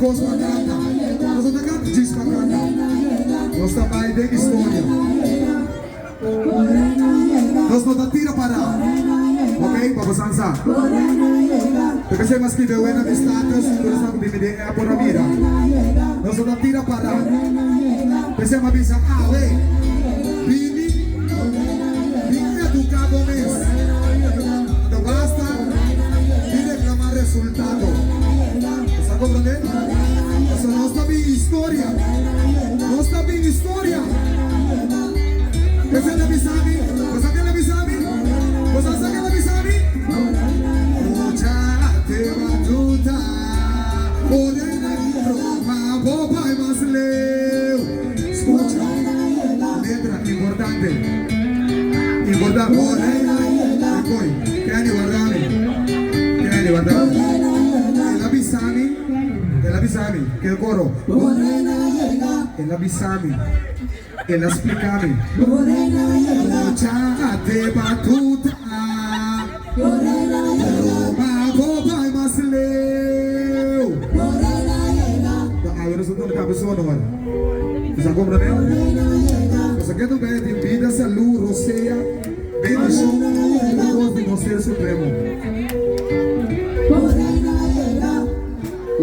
kos pa kanta. Nos no ta kanta djis pa kanta. Nos ta bai den historia. Nos no ta tira para. Ok, pa bosan sa. Ta p'esei mi a scribe awe na mi status, tur esnan ku bin mi den app por a mira. Nos no ta tira para. P'esei mi a bisa awe, bini, bin educa bo mes. Anto basta di reclama resultado. Bo sa comprende? Pasobra nos ta bin historia. Nos ta bin historia. Esei ta bisa mi? Bo sa ken ta bisa mi? Bo sa sa ken ta bisa mi? Mucha te batuta ora e na broma bo bai mas leu. Scucha letra importante importante ora e na Recoy Kenny warda mi Kenny warda mi El a bisa mi El a bisa mi Kel coro El a bisa mi. El a splica mi. Mucha te batuta. Roma bo bai mas leu. Ta awe nos ta duna kabes honor. Bo sa comprende? Pasobra ke ta tin bida, salud, rosea, bendicion, tur cos di nos Ser Supremo.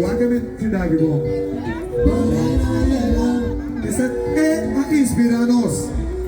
Wak e mentira aki bon. Esa e a inspirá nos.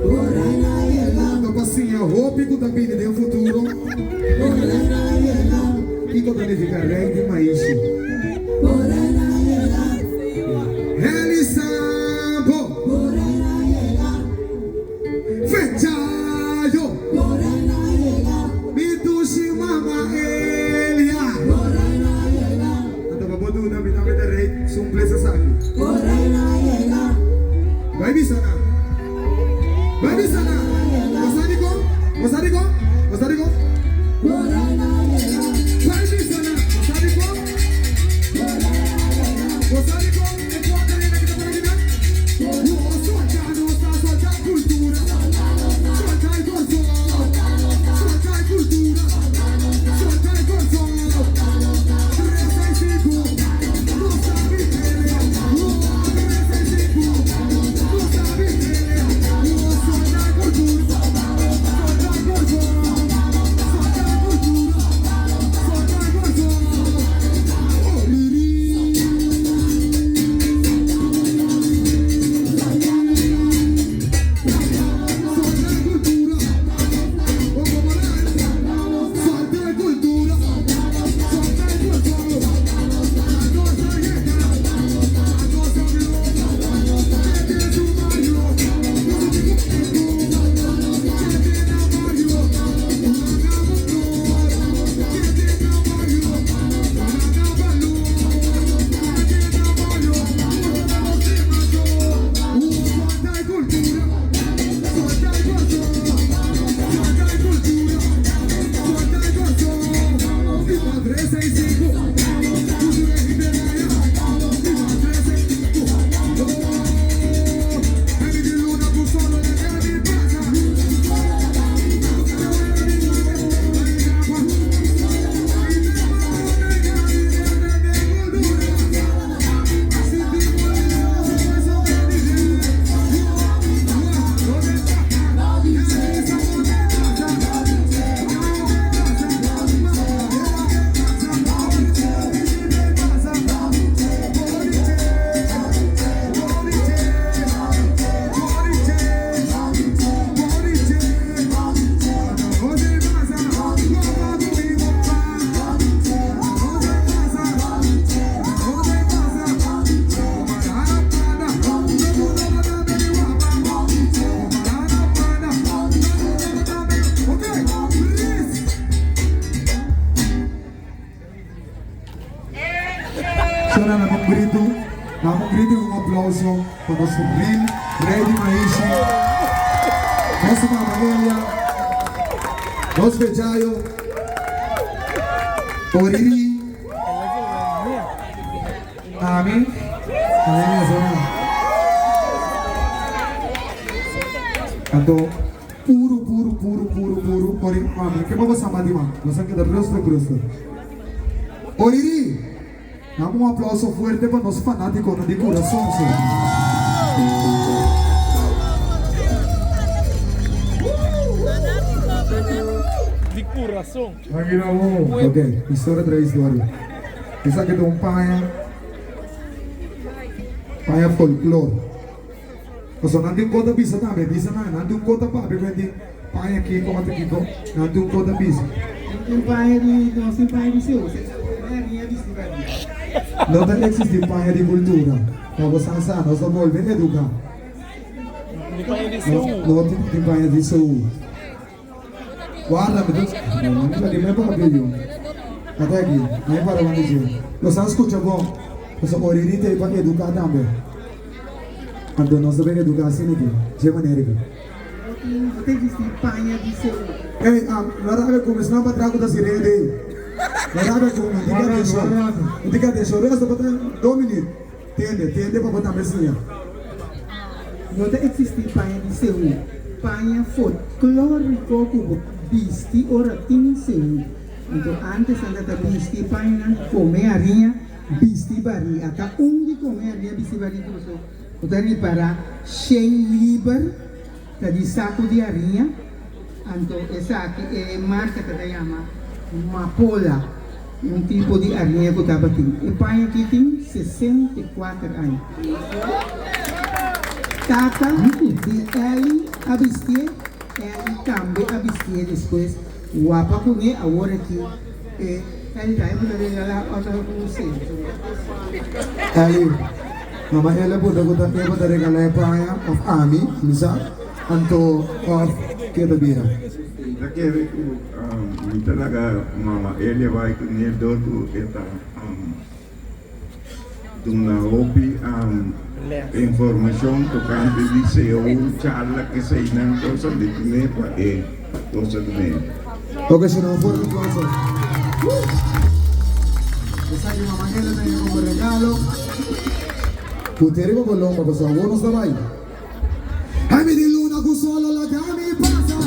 Anto pa siña hopi ku ta bini den futuro kiko ta nifiká Rei di Maishi. Heli Sambo! Fechayo! Mi dushi mama Elia! Anto pa bo duda mi tambe ta rei sumple esaki. Bai bisa nan. Bai bisa nan. Bo sa dikon? Bo sa dikon? Bo sa dikon? Bai bisa nan. Bo sa dikon? Bo sa dikon e kuater rei nan ki ta pone akinan? Nos solta nos ta solta kultura. Solta e Kòrsou. Solta e kultura. Solta e Kòrsou. 365 nos ta bibele. 365 nos ta bibele. Solta e kultura. Solta e Kòrsou. Solta e kultura. Solta e Kòrsou. Oriri. Solta e cultura, oh como Solta e cultura, solta e cultura. Anos a yega, anos a blo. Kete su mayo, nos a biba cu Kete na bario, una na motor. Kete na bario, una na balor. Kete na bario, nos a nos stima. Solta e cultura, solta e corazón, solta e cultura, solta e corazón. Viva 365, cultura himalaya. Viva 365, oh. Emi di luna cu solo na mi pasa. Shona nan un gritu, nan un gritu y un aplauso pa nos real Rey di Maishi, nos mama Elia, nos Fechayo, Oriri. Ami, ami mes ora. Anto puru puru puru puru puru ori mami ke bo samba di man nos a keda rustig rustig. Oriri. Dame un aplauso fuerte pa nos fanátikonan di kurason, sí. Di kurason. Ok, historia trae historia. Esaki ta un paña, paña folklor. Pasobra nan tin un kos ta bisa tambe, bisa nan, nan tin un kos ta papia ku hende paña kiko òf kiko, nan tin un kos ta bisa. Nos tin paña di, nos tin paña di seu, se promé aña bisti baria. No ta eksistí paña di kultura, pa bo san sa, nos ta bolbe eduká. Tin paña di seu. No tin paña di seu. Guarda, mi ta, no, mi ta di mi papia yu. Ata aki, mi a para wandi dje. Nos a skucha bon, pasobra Oriri ta ei pa eduká tambe. Anto nos ta bin eduká asina aki, dje manera aki. No tin, no ta existí paña di seu. Ey, no rabia ku mi, esnan pa tras ku ta sirena ei. No rabia ku mi, no tin atenshon. No tin atenshon, resto pa ta dos minüt. Tende, tende pa bo tambe siña. No ta existi paña di seú, paña folklóriko ku bo bisti ora tin seú. Anto antes nan ta bisti pañanan di kome hariña, bisti barí. Ata un di kome hariña, bisti barí ku boso bo ta ripará shen liber ta di saku di hariña. Anto esaki e marka ta ta yama Mapola. Un tipo di ariña ku tabatin. E paña aki tin 64 aña. Tata di Elly a bistié, Elly tambe a bistié despues. Wapa kuné awor aki e Elly tambe por ta regalá otro un sento. Elly, Mama Elly a puntra ku ta e por ta regalá e paña òf ami, mi sa, anto òf ke ta bira. Mi ta kere ku mi ta laga mama Elia bai ku ne dor ku e ta duna hopi informashon tokante di seu, charla keseinan cosa di kuné pa e cosa kuné. Ok, si no un fuerte aplauso. Esaki mama Elia ta haña komo regalo. Put'e riba bo lomba pasobra awor nos ta bai. Ay mi di luna cu solo laga mi pasa.